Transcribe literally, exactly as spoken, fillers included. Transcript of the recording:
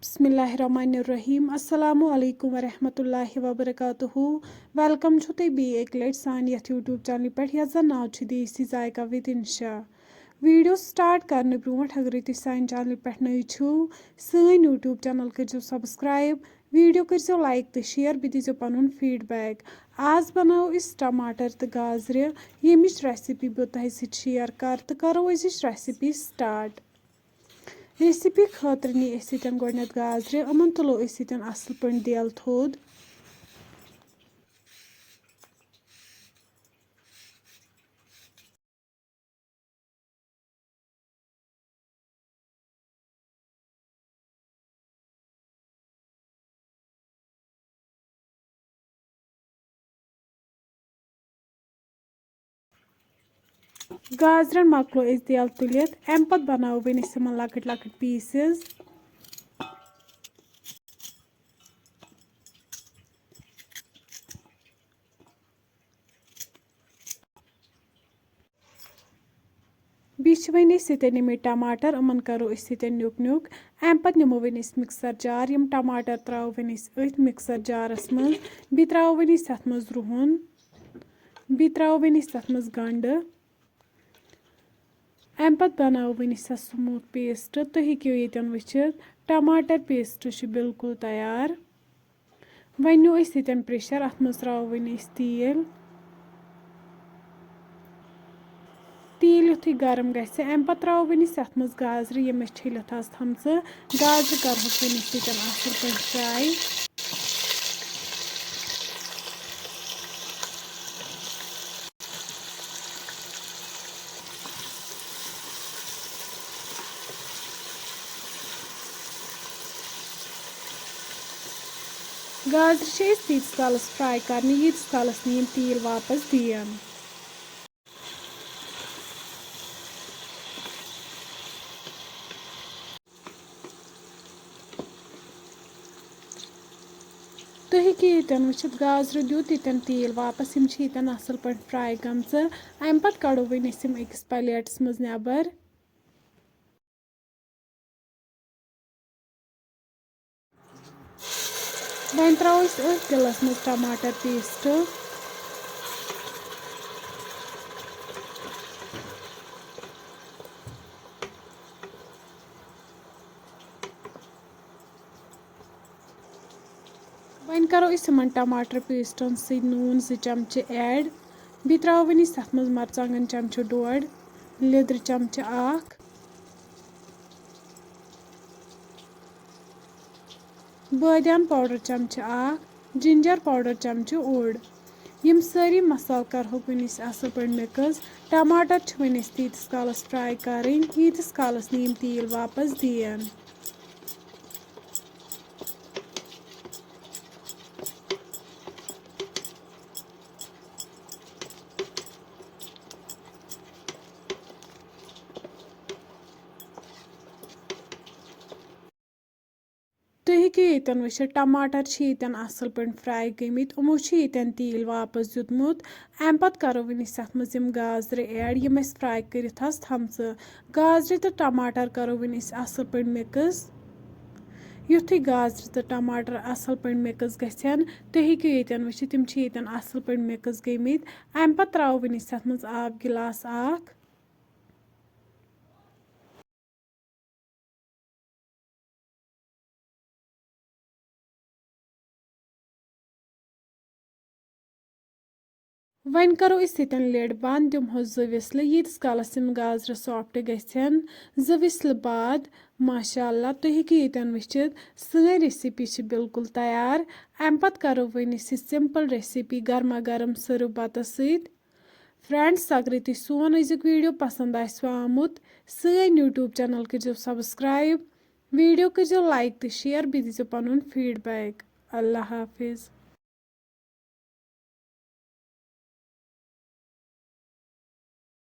بسم اللہ الرحمن الرحیم۔ السلام علیکم ورحمۃ اللہ وبرکاتہ۔ ویلکم چھو تُہۍ بیٚیہِ اَکہِ لَٹہِ سانہِ یَتھ YouTube چینلہِ پٮ۪ٹھ، یَتھ زَن ناو چھُ دیسی ذائقہ with انشا۔ ویڈیو سٹارٹ کرنہٕ برونٛٹھ، اگرے تُہۍ سانہِ چینلہِ پٮ۪ٹھ نٔوۍ چھِو، سٲنۍ YouTube چینل کٔرزیٚو سبسکرائب، ویڈیو کٔرزیٚو لائک تہٕ شیئر، بیٚیہِ دیٖزیٚو پنُن فیڈبیک۔ آز بناوو أسۍ ٹماٹر تہٕ گازرِ، ییٚمِچ ریسیپی بہٕ تۄہہِ سۭتۍ شیئر کرٕ، تہٕ کرو أزِچ ریسیپی سٹارٹ۔ ریسیپی خٲطرٕ نی أسۍ ییٚتٮ۪ن گۄڈٕنٮ۪تھ گازرِ، یِمن تُلو أسۍ ییٚتٮ۪ن اَصٕل پٲٹھۍ دٮ۪ل تھوٚد۔ گازرٮ۪ن مۄکلو أسۍ دٮ۪ل تُلِتھ، اَمہِ پَتہٕ بَناوو وۄنۍ أسۍ یِمَن لۄکٕٹۍ لۄکٕٹۍ پیٖسِز۔ بیٚیہِ چھِ وۄنۍ أسۍ ییٚتٮ۪ن یِمَے ٹماٹر، یِمَن کَرو أسۍ ییٚتٮ۪ن نیُک نیُک۔ اَمہِ پَتہٕ نِمو وۄنۍ أسۍ مِکسر جار، یِم ٹماٹر ترٛاوو وۄنۍ أسۍ أتھۍ مِکسر جارَس منٛز، بیٚیہِ ترٛاوو وۄنۍ أسۍ اَتھ منٛز رُہُن، بیٚیہِ ترٛاوو وۄنۍ أسۍ اَتھ منٛز گنٛڈٕ۔ اَمہِ پَتہٕ بَناوو وۄنۍ أسۍ اَتھ smooth paste۔ تُہۍ ہیٚکِو ییٚتٮ۪ن وٕچھِتھ، ٹماٹر paste چھُ بالکل تیار۔ وۄنۍ نیوٗ اَسہِ ییٚتٮ۪ن pressure، اَتھ منٛز ترٛاوو وۄنۍ أسۍ تیٖل۔ تیٖل یُتھُے گرم گژھِ، اَمہِ پَتہٕ ترٛاوو وۄنۍ أسۍ اَتھ منٛز گازرِ، یِم أسۍ چھٔلِتھ آسہٕ تھَمژٕ۔ گازرِ کَرہوکھ وۄنۍ أسۍ ییٚتٮ۪ن اَصٕل پٲٹھۍ fry۔ گازرِ چھِ أسۍ تیٖتِس کالَس fry کَرنہِ، ییٖتِس کالَس نہٕ یِم تیٖل واپَس دِیَن۔ تُہۍ ہیٚکِو ییٚتٮ۪ن وٕچھِتھ، گازرِ دیُت ییٚتٮ۪ن تیٖل واپَس، یِم چھِ ییٚتٮ۪ن اَصٕل پٲٹھۍ fry گٔمژٕ۔ اَمہِ پَتہٕ کَڑو وۄنۍ أسۍ یِم أکِس plateس منٛز نٮ۪بَر۔ وۄنۍ ترٛاوو أسۍ أتھۍ تیٖلَس منٛز ٹماٹر paste۔ وۄنۍ کَرو أسۍ یِمَن ٹماٹر pasteن سۭتۍ نوٗن زٕ چمچہٕ add۔ بیٚیہِ ترٛاوو وۄنۍ أسۍ تَتھ منٛز مرژٕوانٛگن چمچہٕ ڈوڈ، لیٚدرِ چمچہٕ اکھ، بٲدیان powder چمچہٕ اکھ، ginger powder چمچہٕ اوٚڑ۔ یِم سٲری مسالہٕ کرہوکھ وۄنۍ أسۍ اَصٕل پٲٹھۍ mix۔ ٹماٹر چھِ وۄنۍ أسۍ تیٖتِس کالس fry کرٕنۍ، ییٖتِس کالس نہٕ یِم تیٖل واپس دِیَن۔ تُہۍ ہیٚکِو ییٚتٮ۪ن وٕچھِتھ، ٹماٹر چھِ ییٚتٮ۪ن اَصٕل پٲٹھۍ fry گٔمٕتۍ، یِمو چھُ ییٚتٮ۪ن تیٖل واپس دیُتمُت۔ اَمہِ پتہٕ کرو وۄنۍ أسۍ اَتھ منٛز یِم گازرِ add، یِم اَسہِ fry کٔرِتھ آسہٕ تھَمژٕ۔ گازرِ تہٕ ٹماٹر کرو وۄنۍ أسۍ اَصٕل پٲٹھۍ mix۔ یُتھُے گازرِ تہٕ ٹماٹر اَصٕل پٲٹھۍ mix گژھن، تُہۍ ہیٚکِو ییٚتٮ۪ن وٕچھِتھ، تِم چھِ ییٚتٮ۪ن اَصٕل پٲٹھۍ mix گٔمٕتۍ۔ اَمہِ پتہٕ ترٛاوو وۄنۍ أسۍ اَتھ منٛز آب گِلاس اکھ۔ وۄنۍ کرو أسۍ ییٚتٮ۪ن lid بنٛد، دِمہوس زٕ وِسلہٕ، ییٖتِس کالس یِم گازرِ soft گژھن۔ زٕ وِسلہٕ بعد، ماشاء اللہ، تُہۍ ہیٚکِو ییٚتٮ۪ن وٕچھِتھ، سٲنۍ recipe چھِ بالکل تیار۔ اَمہِ پتہٕ کرو وۄنۍ أسۍ یہِ simple recipe گرما گرم serve بتس سۭتۍ۔ Friends، اگرے تُہۍ سون أزیُک video پسند آسِوٕ آمُت، سٲنۍ YouTube channel کٔرزیٚو subscribe، video کٔرزیٚو like تہٕ share، بیٚیہِ دیٖزیٚو پنُن feedback۔ اللہ حافظ۔